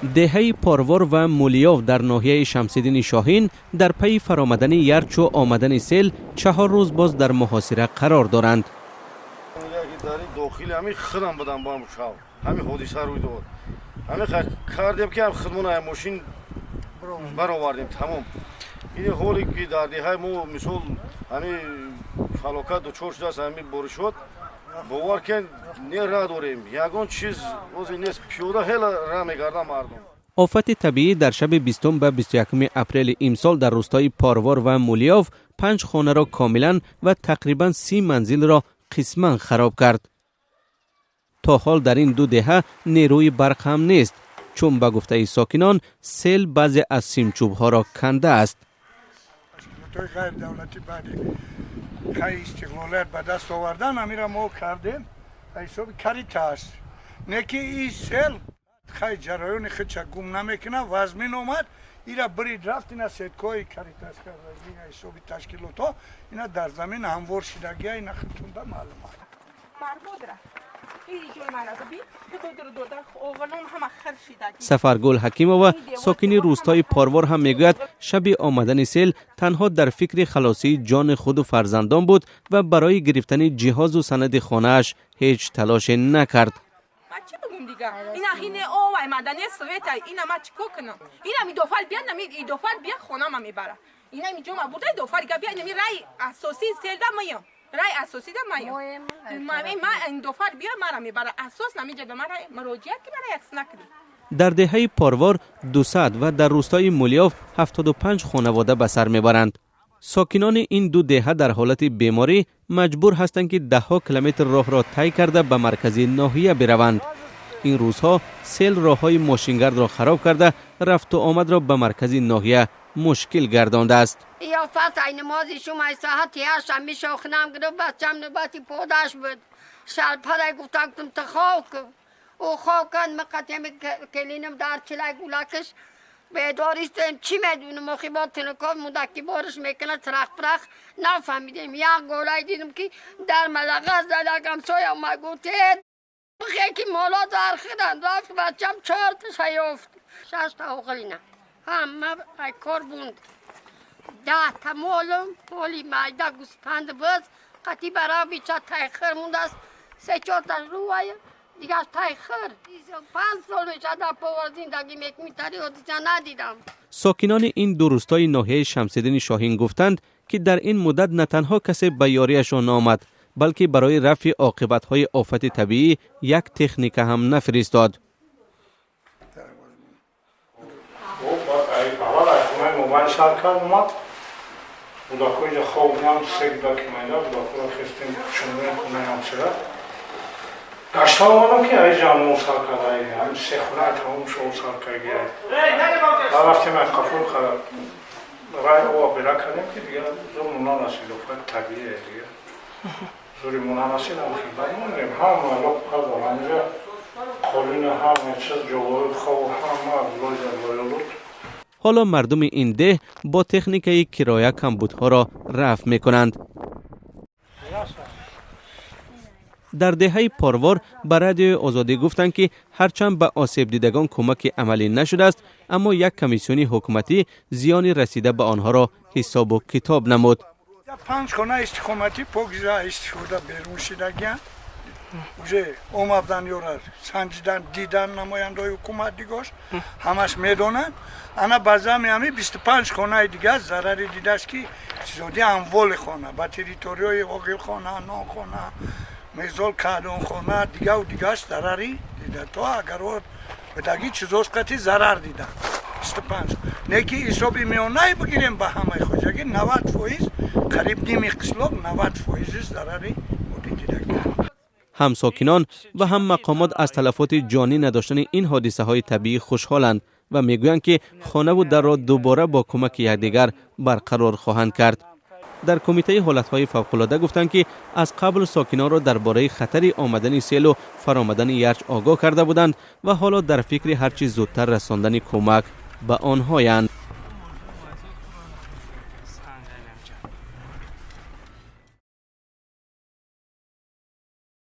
Деҳаи Порвор ва Мулиёв дар ноҳияи Шамсиддини Шоҳин дар пайи фаромадани ярчу омадани сел 4 рӯз боз дар муҳосира қарор доранд. Дар дохили ҳамин худам будам, бо шав ҳамин ҳодиса рӯй дод. Ҳамин кардем, ки ҳам худмон мошин баровардем, тамом. Ин ҳоле ки дар деҳаи мо, мисол, ҳамин фалокат дучор шудааст, ҳамин боришот, бовар кен, не раҳ дорем, ягон чиз озе нест, пиёда хела раҳ мегардам мардум. Офати табиӣ дар шаби 20 ба 21 апрели имсол дар рӯстои Порвор ва Мулиёв панҷ хонаро комилан ва тақрибан 30 манзилро қисман хароб кард. То ҳол дар ин ду деҳа нерӯи барқ ҳам нест, чун ба гуфтаи сокинон, сел баъзе аз симчӯбҳоро канда аст. Ғайридавлатӣ баъди хай истиқлолият ба даст овардан амира мо кардем ба ҳисоби Каритас. Не ки и сел хай ҷараёни худша гум намекунад, вазмин омад, ира бирид рафт. Ина сеткои Каритас кардаги, ҳисоби ташкилотҳо, ина дар замин ҳамвор шидагия, ина хитунда маълум. Сафаргул Ҳакимова, сокини рӯстои Порвор, ҳам мегӯяд, шаби омадани сел танҳо дар фикри халосии ҷони худу фарзандон буд ва барои гирифтани ҷиҳозу санади хонааш ҳеҷ талоше накард. Ина хине овай мадане света, ина ма чико кунам? Ина ми дофар бия, нами идофар бия, хонама мебара. Ина ми ҷома бурда идофар га бия, нами рай асосӣ селда маям, рай асосӣ да маям, ма индофар бия, мара мебара асос намиҷа ба мара муроҷиат ки мара якс накунӣ. Дар деҳаи Порвор 200 ва дар рӯстои Мулиёв 75 хонавода ба сар мебаранд. Сокинони ин ду деҳа дар ҳолати беморӣ маҷбур ҳастанд, ки даҳҳо километр роҳро тай карда ба маркази ноҳия бираванд. Ин рӯзҳо сел роҳҳои мошингардро хароб карда, рафту омадро ба маркази ноҳия мушкил гардондааст. Ёфат ай намози шумо соати 8 мишохнам гирифт. Бачам нубати подаш буд, шалпарай гуфтам, гуфтам, ту хоб кун. Ӯ хоб кард, мақатеми келинам дар чилай гулакаш бедористем. Чӣ медунам охи, бо тинуков мудаки бориш мекунад, трах-прах, нафаҳмидем. Як голай дидам, ки дар малаға зад. Ҳамсоя омад, гуфт, бихе ки мола дар хиранд. Рафт, бачам чорташа ёфт, шашта оғилина ҳама ай кор бунд. 10 та молум, моли майда, гӯспанд, буз қати бара бича тайхир мондааст, се чорташ рувай, дигаш тайхир. 5 сол мешад, дар Повар зиндагӣ мекунӣ, тари ҳодиса надидам. Сокинони ин ду рӯстои ноҳияи Шамсиддини Шоҳин гуфтанд, ки дар ин муддат на танҳо касе ба ёрияшон наомад, балки барои рафъи оқибатҳои офати табиӣ як техника ҳам нафиристод. Аввал аз хонаи мобайн сар кард, омад. Кӯдакҳо инҷа хоб буданд, се кӯдаки майда. Кӯдакҳоро хестем, кӯчондем хонаи ҳамсира. Гашта омадам, ки ай ҷамъ сар кард, ай ҳамин се хона тамом шо сар кард. Баъд рафтем, ай қафо рай ова бера кардем, ки дигар зур мо нарасид. Офати табиие, дигар зури мо нарасид. Баъд мондем, ҳама лоқ кард, ҳаминҷа қолина, ҳама чиз, ҷойҳои хоб ҳама лойда лоёлуд. Ҳоло мардуми ин деҳ бо техникаи кироя камбудҳоро рафъ мекунанд. Дар деҳаи Порвор ба Радиои Озодӣ гуфтанд, ки ҳарчанд ба осебдидагон кӯмаки амалӣ нашудааст, аммо як комиссиони ҳукуматӣ зиёни расида ба онҳоро ҳисобу китоб намуд. Панҷ хона истиқоматӣ покиза истифода берун шидагиянд. Уже омадан, ёра санҷидан, дидан, намояндаҳои ҳукумат дигош ҳамаш медонанд. Ана ба зами ҳами 25 хонаи дигар зарари дидааст, ки иқтисоди амволи хона ба территорияи оғилхона, нонхона, мезол, каъдонхона, дигаву дигаш зарари дида, то агар бадаги чизош қати зарар дида. 25 не ки ҳисоби миёнае бигирем, ба ҳамаи хоҷагӣ 90%, қариб ними қишлоқ, 90 фоизи зарари моддӣ дидагӣ. Ҳам сокинон ва ҳам мақомот аз талафоти ҷонӣ надоштани ин ҳодисаҳои табиӣ хушҳоланд ва мегӯянд, ки хонаву дарро дубора бо кӯмаки якдигар барқарор хоҳанд кард. Дар Кумитаи ҳолатҳои фавқулода гуфтанд, ки аз қабл сокинонро дар бораи хатари омадани селу фаромадани ярч огоҳ карда буданд ва ҳоло дар фикри ҳарчи зудтар расондани кӯмак ба онҳоянд.